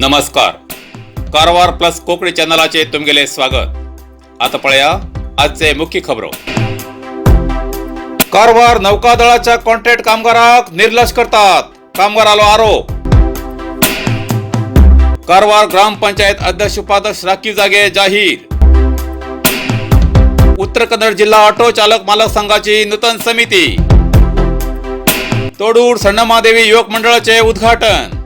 नमस्कार, कारवार प्लस कोंकणी चॅनलाचे तुमगेले स्वागत. आता पळया आजचे मुख्य खबरो. कारवार नौकादळाच्या कॉन्ट्रॅक्ट कामगाराक निर्लक्ष करतात, कामगारालो आरोप. कारवार ग्रामपंचायत अध्यक्ष उपाध्यक्ष राखीव जागे जाहीर. उत्तर कन्नड जिल्हा ऑटो चालक मालक संघाची नूतन समिती. तोडूर सण्णमादेवी युवक मंडळाचे उद्घाटन.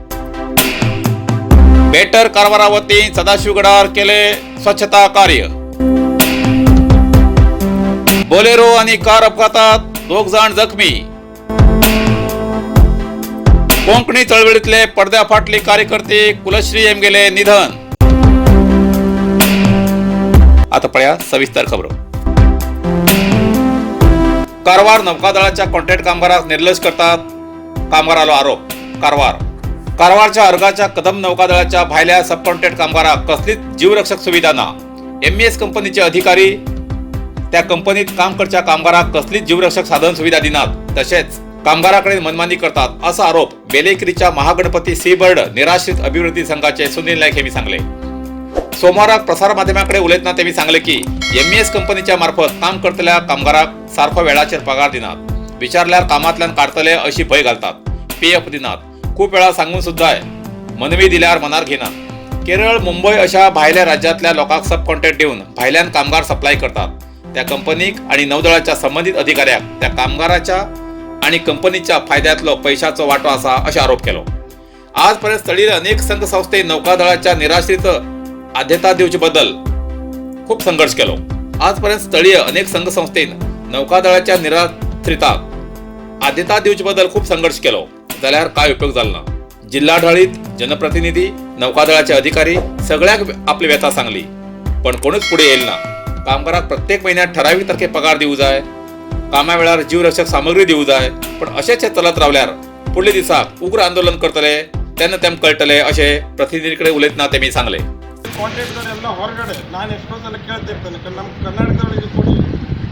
बेटर कारवारा वतीन सदाशिवगडार केले स्वच्छता कार्य. बोलेरो आणि कार अपघातात दोग जाण जखमी. कोंकणी चळवळीतले पडद्या फाटली कार्यकर्ते कुलश्री एमगेले निधन. आता पळया सविस्तर खबरो. कारवार नौकादळाच्या कॉन्ट्रॅक्ट कामगाराक निर्लक्ष करतात, कामगारालो आरोप. कारवार कारवारच्या अर्गाच्या कदम नौकादळाच्या भायल्या सब कॉन्ट्रॅक्ट कामगाराक कसलीच जीवरक्षक सुविधा ना. एमईएस कंपनीचे अधिकारी त्या कंपनीत काम करच्या कामगाराक कसलीच जीवरक्षक साधन सुविधा दिनात, तसेच कामगाराकडे मनमानी करतात, असा आरोप बेलेकिरीच्या महागणपती सीबर्ड निराश्रित अभिवृद्धी संघाचे सुनील नाईक यांनी सांगले. सोमवाराक प्रसार माध्यमाकडे उलयतना त्यांनी सांगले की एमईएस कंपनीच्या मार्फत काम करतल्या कामगाराक सारखो वेळाचेर पगार दिनात, विचारल्यार कामांतल्यान काडतले अशी भंय घालतात, पीएफ दिनात. खूप वेळा सांगून सुद्धा मनवी दिल्यार मनार घेनात. केरळ, मुंबय अशा भायल्या राज्यांतल्या लोकांक सब कॉन्ट्रॅक्ट दिवन भायल्यान कामगार सप्लाय करतात. त्या कंपनीक आणि नौदळाच्या संबंधित अधिकाऱ्याक त्या कामगाराच्या आणि कंपनीच्या फायद्यातलो पैशाचो वाटो आसा, अशे आरोप केलो. आजपर्यंत स्थळीय अनेक संघ संस्थे नौकादळाच्या निराश्रित आद्यता दिवचे बद्दल खूप संघर्ष केलो. आजपर्यंत स्थळीय अनेक संघ संस्थेन नौकादळाच्या निराश्रिताक आद्यता दिवचे बद्दल खूप संघर्ष केलो, जाल्यार काय उपयोग जालो ना. जिल्हाढळीत जनप्रतिनिधी, नौकादळाचे अधिकारी सगळ्याक आपली व्यथा सांगली, पण कोणूच पुढे येईल ना. कामगाराक प्रत्येक महिन्यात ठराविक तारखे पगार दिवू जाय, कामा वेळार जीवरक्षक सामग्री दिवू जाय. पण अशेंच हे चलत रावल्यार फुडल्या दिसाक उग्र आंदोलन करतले, तेन्ना तेम कळटले, अशें प्रतिनिधी कडेन उलयतना तेमी सांगले. ಕಾಂಟ್ರಾಕ್ಟರೆಲ್ಲ ಹೊರಗಡೆ, ನಾನು ಎಷ್ಟೋ ಸಲ ಕೇಳ್ತಿರ್ತೇನೆ, ನಮ್ಮ ಕರ್ನಾಟಕದೊಳಗೆ ಕೊಡಿ,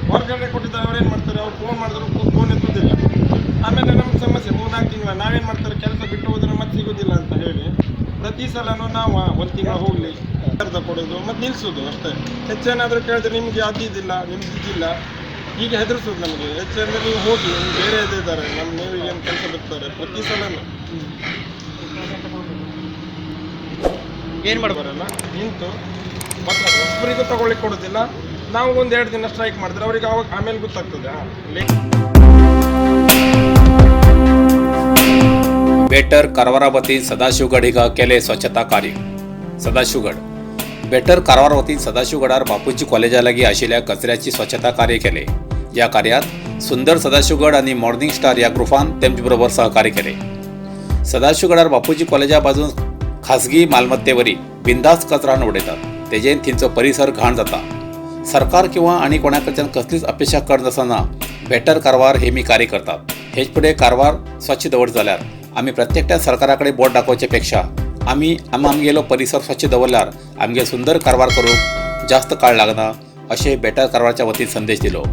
ಹೊರಗಡೆ ಕೊಟ್ಟಿದ್ದಾರೆ. ಅವ್ರು ಏನು ಮಾಡ್ತಾರೆ? ಅವ್ರು ಫೋನ್ ಮಾಡಿದ್ರು ಫೋನ್ ಎತ್ತುವುದಿಲ್ಲ. ಆಮೇಲೆ ನಮ್ಮ ಸಮಸ್ಯೆ 3-4 ತಿಂಗಳ ನಾವೇನು ಮಾಡ್ತಾರೆ, ಕೆಲಸ ಬಿಟ್ಟು ಹೋದ್ರೆ ಮತ್ತೆ ಸಿಗೋದಿಲ್ಲ ಅಂತ ಹೇಳಿ ಪ್ರತಿ ಸಲನೂ ನಾವು ಒಂದು ತಿಂಗಳು ಹೋಗಲಿ ಅರ್ಧ ಕೊಡೋದು ಮತ್ತು ನಿಲ್ಲಿಸೋದು ಅಷ್ಟೇ. ಹೆಚ್ಚೇನಾದರೂ ಕೇಳಿದ್ರೆ ನಿಮಗೆ ಅದು ಇದಿಲ್ಲ, ನಿಮ್ದು ಇದಿಲ್ಲ, ಹೀಗೆ ಹೆದರ್ಸೋದು ನಮಗೆ. ಹೆಚ್ಚಂದ್ರೆ ನೀವು ಹೋಗಿ, ನಿಮ್ಗೆ ಬೇರೆ ಇದ್ದಾರೆ, ನಮ್ಮ ನೇವಿಗೆ ಏನು ಕೆಲಸ ಬಿಡ್ತಾರೆ ಪ್ರತಿ ಸಲನೂ. ಏನು ಮಾಡಬಾರಲ್ಲ ನಿಂತು ಮತ್ತೆ ಒಬ್ಬರಿಗೂ ತಗೊಳ್ಳಿಕ್ಕೆ ಕೊಡೋದಿಲ್ಲ. ನಾವು ಒಂದು 2 ದಿನ ಸ್ಟ್ರೈಕ್ ಮಾಡಿದ್ರೆ ಅವ್ರಿಗೆ ಅವಾಗ ಆಮೇಲೆ ಗೊತ್ತಾಗ್ತದೆ, ಹಾಂ. बेटर कारवारा वतीन सदाशिवगड हिंगा केले स्वच्छता कार्य. सदाशिवगड बेटर कारवार वतीन सदाशिवगडार बापूजी कॉलेजा लागीं आशिल्ल्या कचऱ्याची स्वच्छता कार्य केले. ह्या कार्यात सुंदर सदाशिवगड आनी मॉर्निंग स्टार ह्या ग्रुपान तेमचे बरोबर सहकार्य केले. सदाशिवगडार बापूजी कॉलेजा बाजून खासगी मालमत्तेवरी बिंदास कचरो हाडून उडयतात, तेजेन थंयचो परिसर घाण जाता. सरकार किंवा आनी कोणा कडच्यान कसलीच अपेक्षा करनासतना बेटर कारवार हे मी कार्य करतात. हेच फुडें कारवार स्वच्छ दवरत जाल्यार आमी प्रत्येकट्या सरकारा कडेन बोट दाखोवचे पेक्षा आमी आमगेलो परिसर स्वच्छ दवरल्यार आमगे सुंदर कारवार करूंक जास्त काळ लागना, अशें बेटर कारवारच्या वतीन संदेश दिलो.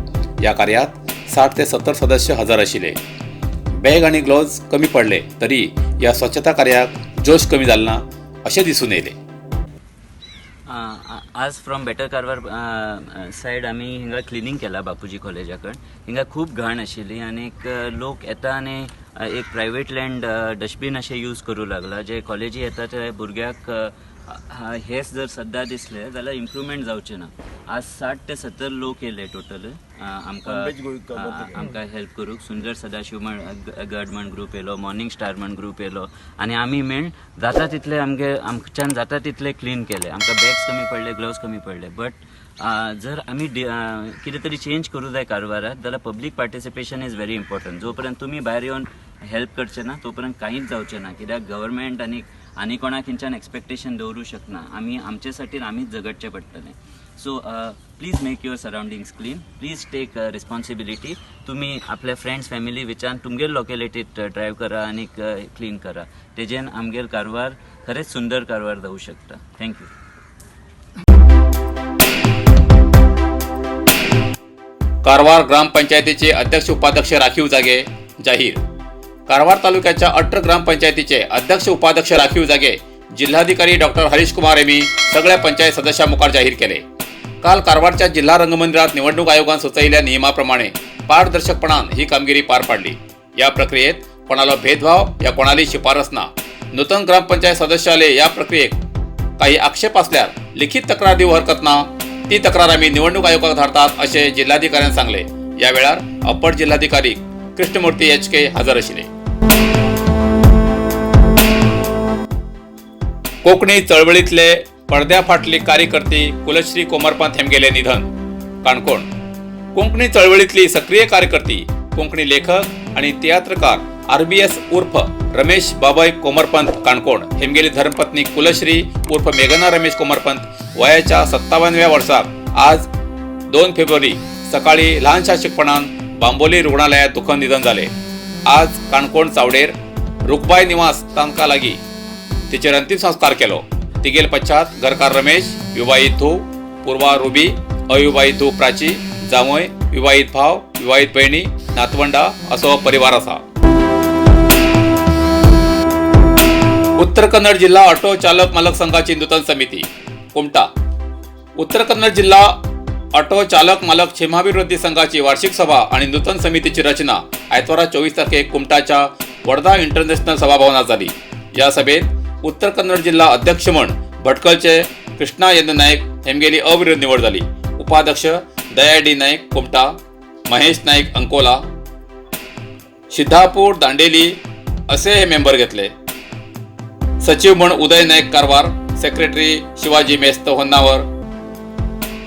ह्या कार्यात 60 ते 70 सदस्य हजर आशिल्ले. बॅग आनी ग्लोव्ज कमी पडले तरी ह्या स्वच्छता कार्याक जोश कमी जालो ना, अशें दिसून येयलें. आज फ्रॉम बेटर कारवार सायड आमी हिंगा क्लिनींग केला. बापूजी कॉलेजा कडेन हिंगा खूब घाण आशिल्ली आनीक लोक येता आनी एक प्रायवेट लँड डस्टबीन अशें यूज करूं लागला. जे कॉलेजी येता ते भुरग्याक हेच जर सद्दां दिसले जाल्यार इम्प्रुवमेंट जावचें ना. आज 60 ते 70 लोक येयले टोटल आमकां आमकां हेल्प करूंक. सुंदर सदाशिव म्हण गड म्हण ग्रूप येयलो, मॉर्निंग स्टार म्हण ग्रूप येयलो आनी आमी मेळून जाता तितले आमगे आमच्यान जाता तितले क्लीन केले. आमकां बॅग्स कमी पडले, ग्लव्स कमी पडले, बट जर आमी कितें तरी चेंज करूं जाय कारवारात जाल्यार public participation is very important. जो पर्यंत तुमी भायर येवन हेल्प करचे ना, तो पर्यंत कांयच जावचें ना, कित्याक गव्हर्मेंट आनी आनी कोणाक खंयच्यान एक्सपेक्टेशन दवरूं शकना. आमी आमचे साठी आमीच झगडचें पडटलें. So please make your surroundings clean, please take responsibility. तुमी आपल्या फ्रेंड्स, फॅमिली विचारून तुमगेल लोकेलिटीत ड्रायव्ह करा आनी क्लीन करा. तेजेन आमगेल कारवार खरेंच सुंदर कारवार जावं शकता. Thank you. Karwar ग्रामपंचायतीचे अध्यक्ष उपाध्यक्ष राखीव जागे जाहीर. कारवार तालुक्याच्या 18 ग्रामपंचायतीचे अध्यक्ष उपाध्यक्ष राखीव जागे जिल्हाधिकारी डॉक्टर हरीश कुमार यांनी सगळ्या पंचायत सदस्यां मुखार जाहीर केले. काल कारवारच्या जिल्हा रंगमंदिरात निवडणूक आयोगान सुचयिल्ल्या नियमाप्रमाणे पारदर्शकपणान ही कामगिरी पार पाडली. या प्रक्रियेत कोणाला भेदभाव या कोणाली शिफारस ना. नूतन ग्रामपंचायत सदस्याले या प्रक्रियेक काही आक्षेप असल्यास लिखित तक्रार देऊ हरकत ना. ती तक्रार आम्ही निवडणूक आयोगाक धाडतात असे जिल्हाधिकाऱ्यांनी सांगले. या वेळार अप्पर जिल्हाधिकारी कृष्णमूर्ती एच के हजर आशिल्ले. कोकणी चळवळीतले पडद्या फाटली कार्यकर्ती कुलश्री कोमरपंत हेमगेले निधन. काणकोण. कोंकणी चळवळीतली सक्रिय कार्यकर्ती, कोंकणी लेखक आणि तियात्रकार आरबीएस उर्फ रमेश बाबाई कोमरपंत काणकोण हेमगेली धर्मपत्नी कुलश्री उर्फ मेघना रमेश कोमरपंत वयाच्या 57व्या वर्साक आज 2 फेब्रुवारी सकाळी ल्हानशा शिकपणान बांबोली रुग्णालयात दुःख निधन झाले. आज काणकोण चावडेर रुकबाय निवास तांकां लागीं तिचेर अंतिम संस्कार केलो. तिगेल पश्चात घरकार रमेश, विवाहित धूव पूर्वा रुबी, अविवाहित धूव प्राची, जावंय, विवाहित भाव, विवाहित बहिणी, नातवंडा असो परिवार आसा. उत्तर कन्नड जिल्हा ऑटो चालक मालक संघाची नूतन समिती. कुमटा. उत्तर कन्नड जिल्हा ऑटो चालक मालक क्षेमाभिवृद्धी संघाची वार्षिक सभा आणि नूतन समितीची रचना आयतवारा 24 तारखेक कुमटाच्या वर्धा इंटरनॅशनल सभाभवनात झाली. या सभेत उत्तर कन्नड जिल्हा अध्यक्ष म्हण भटकळचे कृष्णा यज्ञ नाईक हेमगेली अविरोध निवड झाली. उपाध्यक्ष दया डी नाईक कुमटा, महेश नाईक अंकोला, सिद्धापूर दांडेली असे हे मेंबर घेतले. सचिव म्हण उदय नाईक कारवार, सेक्रेटरी शिवाजी मेस्त होन्नावर.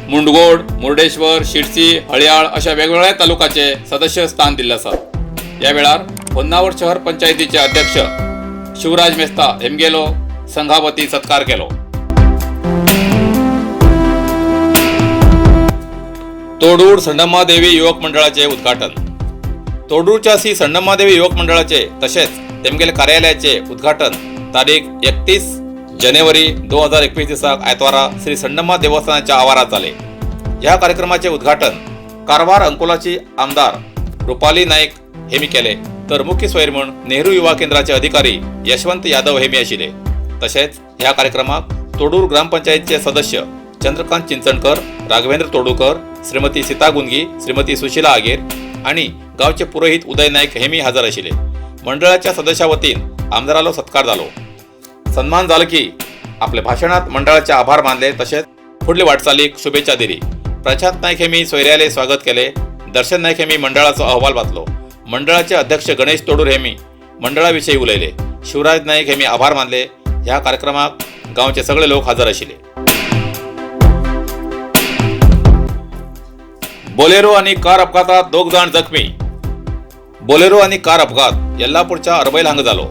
मुंडगोड, मुर्डेश्वर, शिरसी, हळयाळ अशा वेगवेगळ्या तालुकाचे सदस्य स्थान दिल्ले आसा. या वेळार होन्नावर शहर पंचायतीचे अध्यक्ष शिवराज मेस्ता हेमगेलो संघावती सत्कार केलो. तोडूर संडम्मादेवी युवक मंडळाचे उद्घाटन. तोडूरच्या श्री संडम्मादेवी युवक मंडळाचे तसेच तेमगेले कार्यालयाचे उद्घाटन तारीख 31 जानेवारी 2021 दिसाक आयतवारा श्री संडम्मा देवस्थानाच्या आवारात जाले. ह्या कार्यक्रमाचे उद्घाटन कारवार अंकोलाची आमदार रुपाली नाईक हेमी केले, तर मुख्य सोयर म्हूण नेहरू युवा केंद्राचे अधिकारी यशवंत यादव हेमी आशिल्ले. तशेंच ह्या कार्यक्रमाक तोडूर ग्रामपंचायतचे सदस्य चंद्रकांत चिंचणकर, राघवेंद्र तोडूकर, श्रीमती सीता गुंगी, श्रीमती सुशीला आगेर आणि गावचे पुरोहित उदय नाईक हेमी हजर आशिल्ले. मंडळाच्या सदस्या वतीन आमदारालो सत्कार जालो. सन्मान झालो की आपल्या भाषणात मंडळाचे आभार मानले, तसेच पुढली वाटचालीक शुभेच्छा दिली. प्रशांत नाईक हेमी सोयऱ्याले स्वागत केले. दर्शन नाईक हेमी मंडळाचो अहवाल वाचलो. मंडळाचे अध्यक्ष गणेश तोडूर हेमी मंडळाविषयी उलयले. शिवराज नाईक हेमी आभार मानले. ह्या कार्यक्रमाक गावचे सगळे लोक हजर आशिल्ले. बोलेरो आणि कार अपघातात दोग जाण जखमी. बोलेरो आणि कार अपघात येल्लापूरच्या अरबैल हांगा जालो.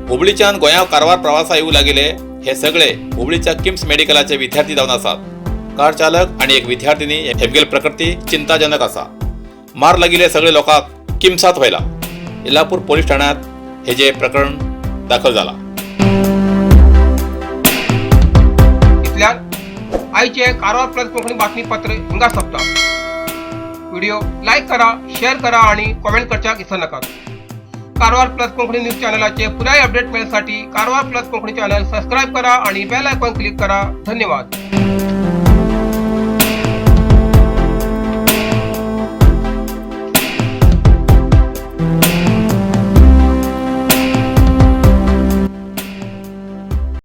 हुबळीच्यान गोंया कारवार प्रवासा येऊ लागिले हे सगळे हुबळीच्या किम्स मेडिकलाचे विद्यार्थी जावन आसात. कार चालक आणि एक विद्यार्थिनी हेमगेल प्रकृती चिंताजनक आसा. मार लागिले सगळे लोकांक किम्सात व्हेला. येल्लापूर पोलीस ठाण्यात हे जे प्रकरण दाखल जाला. इतल्यान आयचे कारवार प्लस कोंकणी बातमीपत्र हिंगा सोंपता. व्हिडिओ लायक करा, शेअर करा आणि कॉमेंट करच्याक विसर नाकात. कारवार प्लस कोंकणी न्यूज चॅनलाचे पुराय update मेळसाठी Karwar plus Konkani channel subscribe करा आणि बेल आयकॉन क्लिक करा. धन्यवाद.